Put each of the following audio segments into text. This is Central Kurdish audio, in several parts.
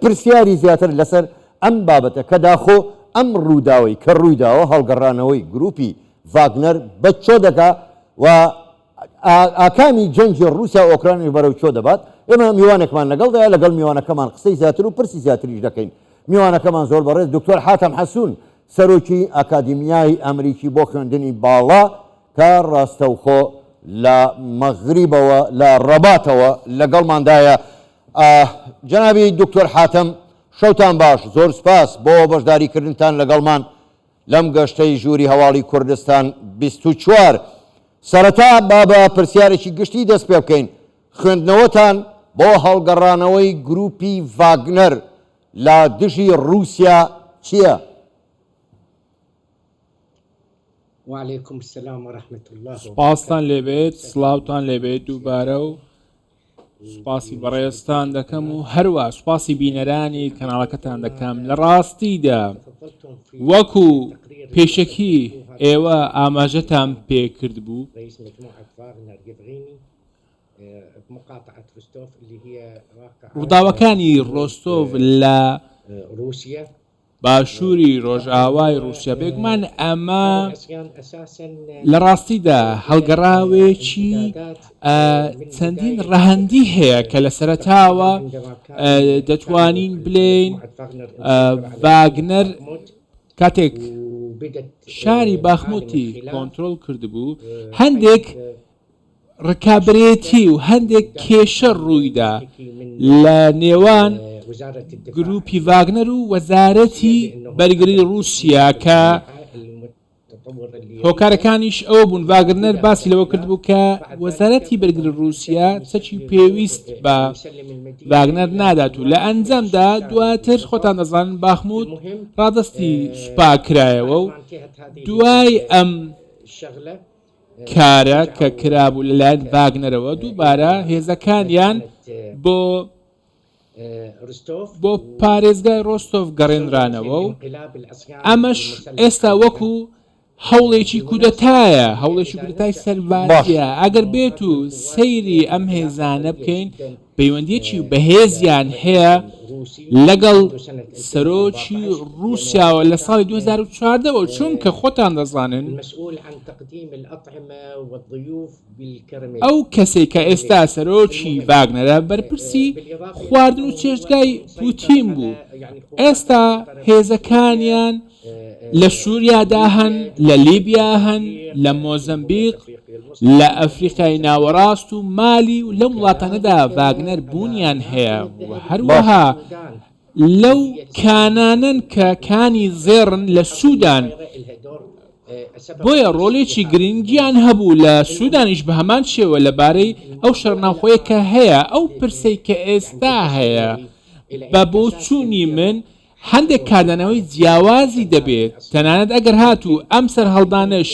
پرسیاری زیاتر لەسەر ئەم بابەتە کە داخۆ ئەم ڕووداوەی کە ڕوویداوە هەڵگەڕانەوەی گروپی ڤاگنەر بە چۆ دەگا و ئاکامی جەنگی ڕووسیا و ئۆکرانیش بەرەو چۆ دەبات، ئێمە میوانێکمان لەگەڵدایە لەگەڵ میوانەکەمان قسەی زیاتر و پرسی زیاتریش دەکەین. میوانەکەمان زۆر بەڕێز دکتۆر حاتەم حەسون سەرۆکی ئاکادیمیای ئەمریکی بۆ خوێندنی باڵا کە ڕاستەوخۆ لە مەغریبەوە لە ڕەباتەوە لەگەڵماندایە. جەنابی دکتۆر حاتەم شەوتان باش، زۆر سوپاس بۆ بەشداریکردنتان لەگەڵمان لەم گەشتەی ژووری هەواڵی کوردستان 24. سەرەتا با بە پرسیارێکی گشتی دەست پێ بکەین، خوێندنەوەتان بۆ هەڵگەڕانەوەی گرووپی ڤاگنەر لە دژی ڕووسیا چییە؟ سوپاستان لێبێت، سڵاوتان لێبێت دووبارە و سوپاسی بەڕێزتان دەکەم و هەروە سوپاسی بینەرانی کەناڵەکەتان دەکەم لە ڕاستیدا وەکو پێشەکی ئێوە ئاماژەتان پێکرد بوو ڕووداوەکانی ڕۆستۆڤ لە باشووری ڕۆژئاوای ڕووسیا، بێگومان ئەمە لە ڕاستیدا هەڵگەڕاوێکی چەندین ڕەهەندی هەیە کە لە سەرەتاوە دەتوانین بلێین ڤاگنەر کاتێک شاری باخموتی کۆنترۆڵ کردبوو هەندێک ڕکابرێتی و هەندێک کێشە ڕوویدا لە نێوان گروپی ڤاگنەر و وەزارەتی بەرگری ڕووسیا کە هۆکارەکانیش ئەوە بوون ڤاگنەر باسی لەوە کردبوو کە وەزارەتی بەرگری ڕووسیا چەکی پێویست بە ڤاگنەر نادات و لە ئەنجامدا دواتر خۆتان دەزانن باخموت ڕادەستی سوپا کرایەوە و دوای ئەم کارە کە کرابوو لەلایەن ڤاگنەرەوە دووبارە هێزەکانیان بۆ بۆ پارێزگای ڕۆستۆڤ گەڕێنرانەوە و ئەمەش ئێستا وەکو هەوڵێکی کودەتایە هەوڵێکی کودەتای سەربازیە ئەگەر بێت و سەیری ئەم هێزانە بکەین پەیوەندیەکی بەهێزیان هەیە لەگەڵ سەرۆکی ڕووسیاوە لە ساڵی 2014 وە چونکە خۆتان دەزانن ئەو کەسێک کە ئێستا سەرۆکی ڤاگنەرە بەرپرسی خواردن و چێشتگای پوتین بوو ئێستا هێزەکانیان لە سووریادا هەن، لە لیبیا هەن، لە مۆزەمبیق، لە ئەفریقای ناوەڕاست و مالی و لەم وڵاتانەدا ڤاگنەر بوونیان هەیە و هەروەها لەو کانانەن کە کانی زێڕن لە سوودان، بۆیە ڕۆلێکی گرنگیان هەبوو لە سوودانیش بە هەمان شێوە لەبارەی ئەو شەڕە ناوخۆیە کە هەیە، ئەو پرسەی کە ئێستا هەیە بە بۆچوونی من هەندێک کاردانەوەی جیاوازی دەبێت، تەنانەت ئەگەر هاتوو ئەم سەرهەڵدانەش،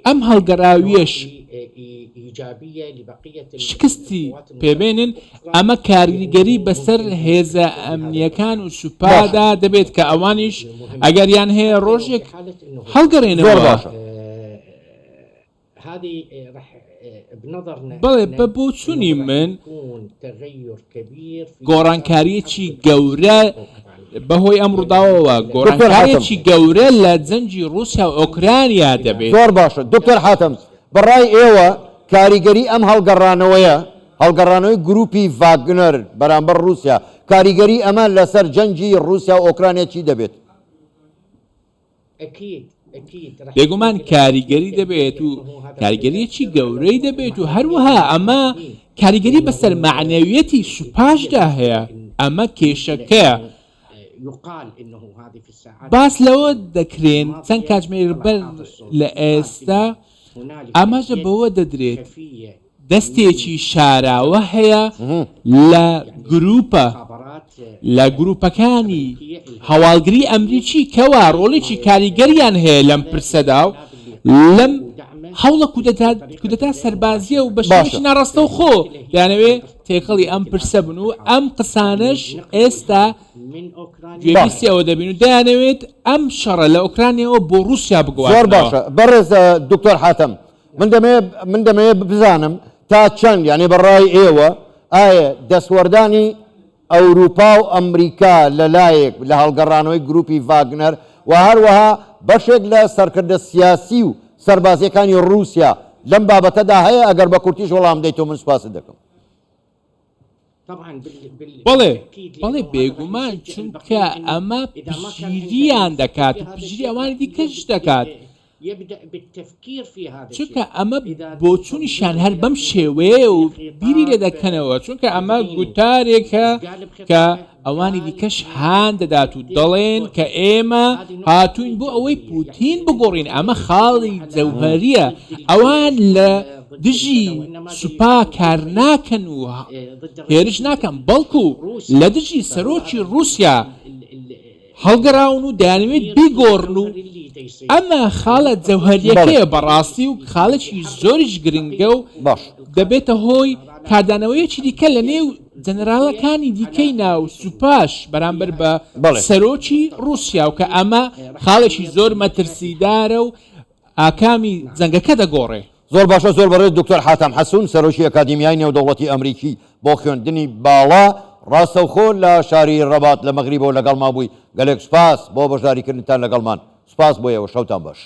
ئەم هەڵگەڕاوییەش شکستی پێبێنن، ئەمە کاریگەری بەسەر هێزە ئەمنییەکان و سوپادا دەبێت کە ئەوانیش ئەگەریان هەیە ڕۆژێک هەڵگەڕێنەوە. بەڵێ بە بۆچوونی من گۆڕانکارییەکی گەورە بەهۆی ئەم ڕووداوەوە گۆڕانکارییەکی گەورە لە جەنگی ڕووسیا و ئۆکرانیا دەبێت. زۆر باشە دکتۆر حاتەم، بە ڕای ئێوە کاریگەری ئەم هەڵگەڕانەوەیە، هەڵگەڕانەوەی گرووپی ڤاگنەر بەرامبەر ڕووسیا، کاریگەری ئەمە لەسەر جەنگی ڕووسیا و ئۆکرانیا چی دەبێت؟ بێگومان کاریگەری دەبێت و کاریگەریەکی گەورەی دەبێت و هەروەها ئەمە کاریگەری بەسەر مەعنەویەتی سوپاشدا هەیە ئەمە کێشەکەیە باس لەوە دەکرێن چەند کاتژمێر بەر لە ئێستا ئاماژە بەوە دەدرێت دەستێکی شاراوە هەیە لە گروپە لە گروپەکانی هەواڵگری ئەمریکی کەوا ڕۆڵێکی کاریگەریان هەیە لەم پرسەدا و لەم هەوڵە کودەتا کودەتا سەربازیە و بە شێوەیەکی ناڕاستەوخۆ دەیانەوێ تێکەڵی ئەم پرسە بن و ئەم قسانەش ئێستا گوێبیستی ئەوە دەبین و دەیانەوێت ئەم شەڕە لە ئۆکرانیاوە بۆ ڕووسیا زۆر بگوازنەوە. باشە بەڕێز دکتۆر حاتەم من دەمەوێ من دەمەوێ بزانم تا چەند یعنی بە ڕای ئێوە ئایا دەستوەردانی ئەوروپا و ئەمریکا لە لایەک لە هەڵگەڕانەوەی گروپی ڤاگنەر و هەروەها بەشێک لە سەرکردە سیاسی و سەربازییەکانی ڕووسیا لەم بابەتەدا هەیە؟ ئەگەر بە کورتیش وەڵام بدەیتەوە من سوپاست دەکەم. بەڵێ، بەڵێ بێگومان، چونکە ئەمە پشتگیرییان دەکات و پشتگیری ئەوانی دیکەش دەکات. چونکە ئەمە بۆچوونیشیان هەر بەم شێوەیە و بیری لێ دەکەنەوە، چونکە ئەمە گوتارێکە کە ئەوانی دیکەش هان دەدات و دەڵێن کە ئێمە هاتووین بۆ ئەوەی پوتین بگۆڕین، ئەمە خاڵی جەوهەرییە، ئەوان لە دژی سوپا کار ناکەن و هێرش ناکەن، بەڵکو لە دژی سەرۆکی ڕووسیا هەڵگەڕاون و دەیانەوێت بیگۆڕن و ئەمە خاڵە جەوهەرییەکەیە بەڕاستی و خاڵێکی زۆریش گرنگە و دەبێتە هۆی کاردانەوەیەکی دیکە لە نێو جەنەراڵەکانی دیکەی ناو سوپاش بەرامبەر بە سەرۆکی ڕووسیا و کە ئەمە خاڵێکی زۆر مەترسیدارە و ئاکامی جەنگەکە دەگۆڕێ. زۆر باشە زۆر بەڕێز دکتۆر حاتەم حەسون سەرۆکی ئەکادیمیای نێودەوڵەتی ئەمریکی بۆ خوێندنی باڵا ڕاستەوخۆ لە شاری ڕەبات لە مەغریبەوە لەگەڵمان بووی گەلێک سوپاس بۆ بەشداریکردنتان لەگەڵمان سوپاس بۆ ئێوە شەوتان باش.